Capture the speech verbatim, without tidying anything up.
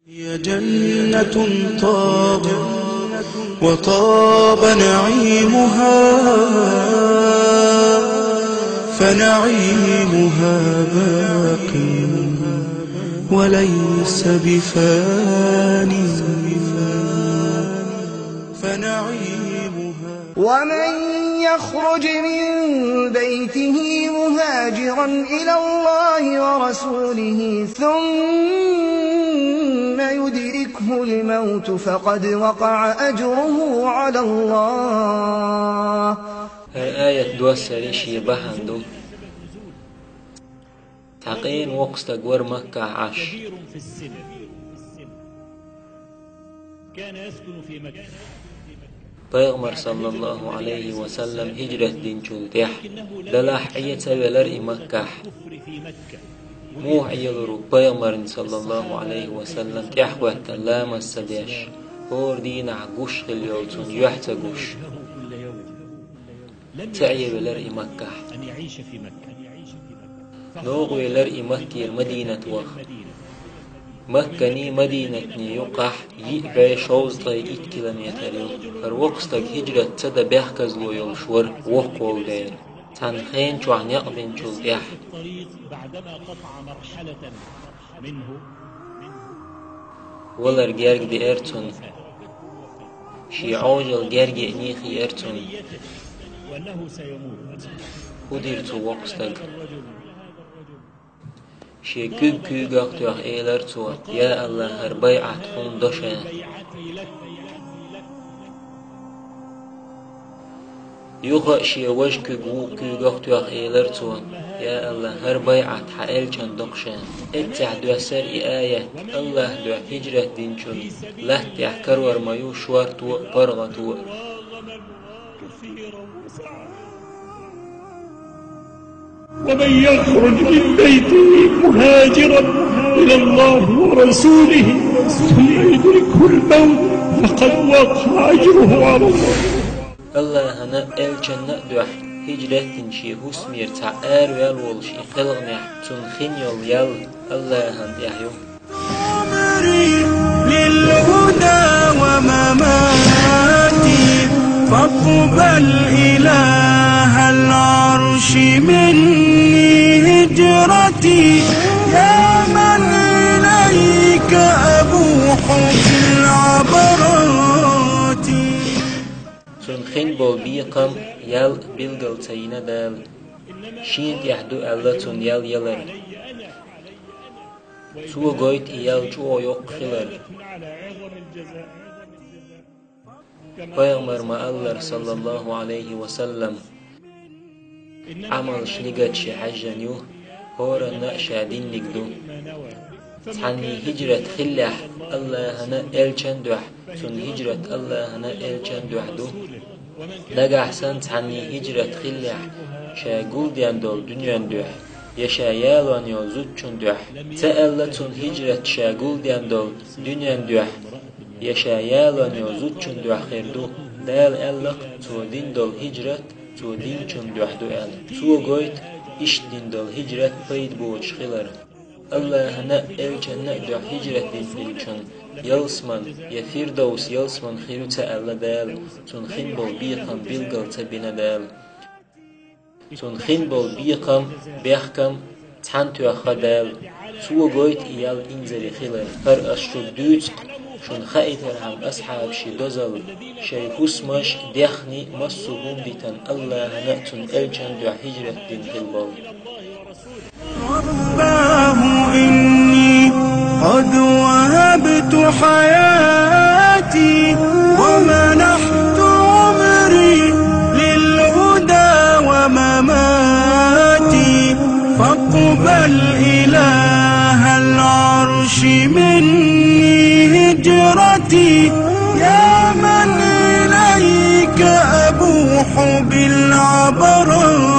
هي جنة طاب وطاب نعيمها، فنعيمها باق وليس بفان، فنعيمها. ومن يخرج من بيته مهاجرا إلى الله ورسوله ثم يدركه الموت فقد وقع أجره على الله. Хар аят доссари ший бахьан ду. Цхьа къена воккха стаг вара Маккахь Ӏаш. Пайхамар, саллаллаху Ӏалайхи ва саллам, хӀиджрат динчул тӀаьхьа делахь Ӏе ца велара и Маккахь. Муха Ӏелур ву пайхамарна, саллаллаху Ӏалайхи ва саллам, тӀаьхьахӀоьттина ламаз ца деш, хӀора дийнахь гуш хилла йолу цунна юьхь ца гуш? Ца Ӏевелара и Маккахь. Новкъа велара и Маккера Мадинат ваха. Макканий Мадинатний юккъехь йиъ бӀе шовзткъе итт километр ю. ХӀара воккха стаг хӀиджрат ца дан бехказло йолуш вара, воккха волу дела. Цхьана хен чохь некъ бинчул тӀаьхьа валар герга деара цунна. Шен Ӏожалла герга еъний хиира цунна. ХӀун дира цу воккха стага? Шен куьг куьйгах тоьхна элара цо: «Я АллахӀ, хӀара байӀат хьуна до шен». Юха а шен важа куьг вукху куьйгах тоьхна элара цо: «Я АллахӀ, хӀара байӀат хьан элчан доккху шен». Эццехь доьссара и аят: «АллахӀан дуьхьа хӀиджрат динчун латтехь карор ма ю шорто а, паргӀато а». ومن يخرج من بيته مهاجرا إلى الله ورسوله ثم يدركه الموت فقد وقع أجره على الله. АллахӀана а, элчанна а дуьхьа хӀиджрат дина шен хӀусамера цхьаъ араваьлла волуш и кхелхамехь, цунна хин йолу ял АллахӀана тӀехь ю. عمري للهدى ومماتي، فاقبل إله العرش مني هجرتي، يا من إليك أبوح بالعبرات. Цунна хин болу бекхам, ял билгал ца йина Дала. Шена тӀехь ду аьлла цунна ял ялар. Цо гойту и ял чӀогӀа йоккха хилар. Пайхамар ма-аллара, саллаллаху Ӏалайхи ва саллам: Ӏамалш нигат ши хьаьжжина ю, хӀоранна а ша динниг ду. Цхьанний хӀиджрат хиллехь АллахӀана а, элчан дуьхьа, цунна хӀиджрат АллахӀана а, элчан дуьхьа ду. Нагахь санна цхьанний хӀиджрат хиллехь, ша гулден долу дуьнен дуьхьа, я ша ялон йолу зудчун дуьхьа, ца аьлла цунна хӀиджрат ша гулден долу дуьнен дуьхьа, я ша ялон йолу зудчун дуьхьа хир ду, Дала аьлла-кх, цо дина долу хӀиджрат цо динчун дуьхьа ду аьлла. Цо гойту, иштта дина долу хӀиджрат пайда боцуш хилар. АллахӀана а, элчанна а дуьхьа хӀиджрат дина хиллачун ялсаман я Фирдовс ялсаман хир ю ца аьлла Дала, цунна хин болу бекхам билгал ца бина Дала. Цунна хин болу бекхам, бехкам цхьаьна тоьхна Дала. Цо гойту и ял инзаре хилар. ХӀара ас шуьга дуьйцу-кх, шуна хаийтархьама, асхьабаши дозалла, шайн хӀусамаш, даьхни, массо а хӀума дитина, АллахӀана а, цуьнан элчанна а дуьхьа хӀиджрат дина хилла болу. رباه إني قد وهبت حياتي ومنحت عمري للهدى ومماتي، فاقبل إله العرش مني هجرتي، يا من إليك أبوح بالعبرات.